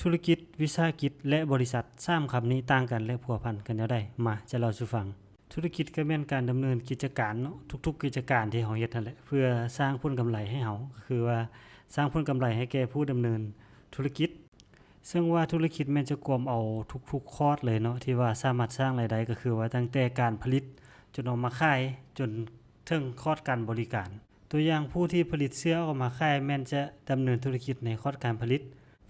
ທຸລະກິດ, ວິສາຫະກິດ ແລະ ບໍລິສັດ, ສາມຄຳນີ້ຕ່າງກັນ ແລະ ພົວພັນກັນແນວໃດ? ມາ ຈະເລົ່າສູ່ຟັງ. ທຸລະກິດກໍແມ່ນການດຳເນີນກິດຈະການເນາະ, ທຸກໆກິດຈະການທີ່ເຮົາເຮັດຫັ້ນແຫຼະ ເພື່ອສ້າງຜົນກຳໄລໃຫ້ເຮົາ, ກໍຄືວ່າສ້າງຜົນກຳໄລໃຫ້ແກ່ຜູ້ດຳເນີນທຸລະກິດ. ເຊິ່ງວ່າທຸລະກິດແມ່ນຈະກວມເອົາທຸກໆຄອດເລີຍເນາະ ທີ່ວ່າສາມາດສ້າງລາຍໄດ້, ກໍຄືວ່າຕັ້ງແຕ່ການຜະລິດ ຈົນເອົາມາຂາຍ ຈົນເຖິງຄອດການບໍລິການ. ຕົວຢ່າງ, ຜູ້ທີ່ຜະລິດເສື້ອອອກມາຂາຍແມ່ນຈະດຳເນີນທຸລະກິດໃນຄອດການຜະລິດ.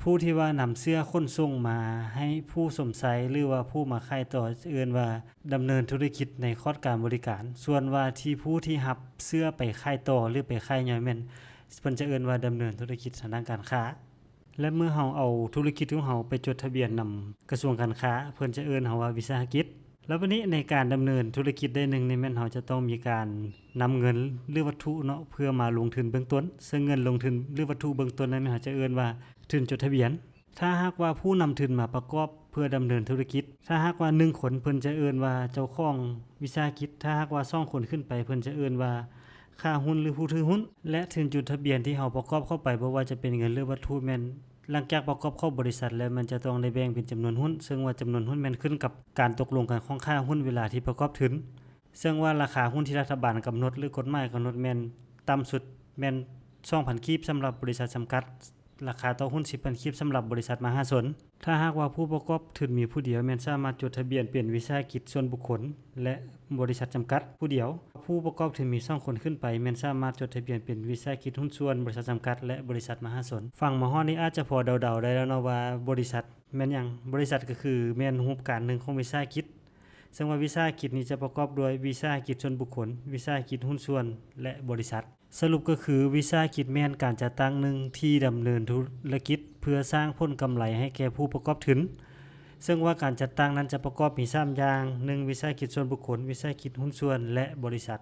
ຜູ້ທີ່ວ່ານຳເສື້ອຂົນສົ່ງມາໃຫ້ຜູ້ຊົມໃຊ້ ຫຼືວ່າຜູ້ມາຂາຍຕໍ່ ຈະເອີ້ນວ່າດຳເນີນທຸລະກິດໃນຄອດການບໍລິການ. ສ່ວນວ່າທີ່ຜູ້ທີ່ຮັບເສື້ອໄປຂາຍຕໍ່ ຫຼືໄປຂາຍຍ່ອຍແມ່ນ ເພິ່ນຈະເອີ້ນວ່າດຳເນີນທຸລະກິດທາງດ້ານການຄ້າ. ແລະ ເມື່ອເຮົາເອົາທຸລະກິດຂອງເຮົາໄປຈົດທະບຽນນຳກະຊວງການຄ້າ, ເພິ່ນຈະເອີ້ນເຮົາວ່າວິສາຫະກິດ. ແລ້ວບັດນີ້ໃນການດຳເນີນທຸລະກິດໃດໜຶ່ງນີ້ແມ່ນເຮົາຈະຕ້ອງມີການນຳເງິນ ຫຼື ວັດຖຸເນາະ ເພື່ອມາລົງທຶນເບື້ອງຕົ້ນ, ເຊິ່ງເງິນລົງທຶນ ຫຼື ວັດຖຸເບື້ອງຕົ້ນນັ້ນແມ່ນເຮົາຈະເອີ້ນວ່າທຶນຈົດທະບຽນ. ຖ້າຫາກວ່າຜູ້ນຳທຶນມາປະກອບເພື່ອດຳເນີນທຸລະກິດ, ຖ້າຫາກວ່າໜຶ່ງຄົນເພິ່ນຈະເອີ້ນວ່າເຈົ້າຂອງວິສາຫະກິດ, ຖ້າຫາກວ່າສອງຄົນຂຶ້ນໄປເພິ່ນຈະເອີ້ນວ່າຄ້າຫຸ້ນ ຫຼື ຜູ້ຖືຫຸ້ນ. ແລະ ທຶນຈົດທະບຽນທີ່ເຮົາປະກອບເຂົ້າໄປ ບໍ່ວ່າຈະເປັນເງິນ ຫຼື ວັດຖຸແມ່ນ ຫຼັງຈາກປະກອບເຂົ້າບໍລິສັດແລ້ວ ມັນຈະຕ້ອງໄດ້ແບ່ງເປັນຈຳນວນຫຸ້ນ, ເຊິ່ງວ່າຈຳນວນຫຸ້ນແມ່ນຂຶ້ນກັບການຕົກລົງກັນຂອງຄ້າຫຸ້ນເວລາທີ່ປະກອບທຶນ. ເຊິ່ງວ່າລາຄາຫຸ້ນທີ່ລັດຖະບານກຳນົດ ຫຼື ກົດໝາຍກຳນົດແມ່ນຕ່ຳສຸດແມ່ນສອງພັນກີບສຳລັບບໍລິສັດຈຳກັດ, ລາຄາຕໍ່ຫຸ້ນສິບພັນກີບສຳລັບບໍລິສັດມະຫາຊົນ. ຖ້າຫາກວ່າຜູ້ປະກອບທຶນມີຜູ້ດຽວ ແມ່ນສາມາດຈົດທະບຽນເປັນວິສາຫະກິດສ່ວນບຸກຄົນ ແລະ ບໍລິສັດຈຳກັດຜູ້ດຽວ. ຜູ້ປະກອບທຶນມີສອງຄົນຂຶ້ນໄປ ແມ່ນສາມາດຈົດທະບຽນເປັນວິສາຫະກິດຫຸ້ນສ່ວນ, ບໍລິສັດຈຳກັດ ແລະ ບໍລິສັດມະຫາຊົນ. ຟັງມາຮອດນີ້ອາດຈະພໍເດົາໆໄດ້ແລ້ວເນາະວ່າບໍລິສັດແມ່ນຫຍັງ? ບໍລິສັດກໍຄືແມ່ນຮູບການໜຶ່ງຂອງວິສາຫະກິດ, ເຊິ່ງວ່າວິສາຫະກິດນີ້ຈະປະກອບດ້ວຍວິສາຫະກິດສ່ວນບຸກຄົນ, ວິສາຫະກິດຫຸ້ນສ່ວນ ແລະ ບໍລິສັດ. ສະຫຼຸບກໍຄື ວິສາຫະກິດແມ່ນການຈັດຕັ້ງໜຶ່ງທີ່ດຳເນີນທຸລະກິດເພື່ອສ້າງຜົນກຳໄລໃຫ້ແກ່ຜູ້ປະກອບທຶນ, ເຊິ່ງວ່າການຈັດຕັ້ງນັ້ນຈະປະກອບມີສາມຢ່າງ, ໜຶ່ງ ວິສາຫະກິດສ່ວນບຸກຄົນ, ວິສາຫະກິດຫຸ້ນສ່ວນ ແລະ ບໍລິສັດ.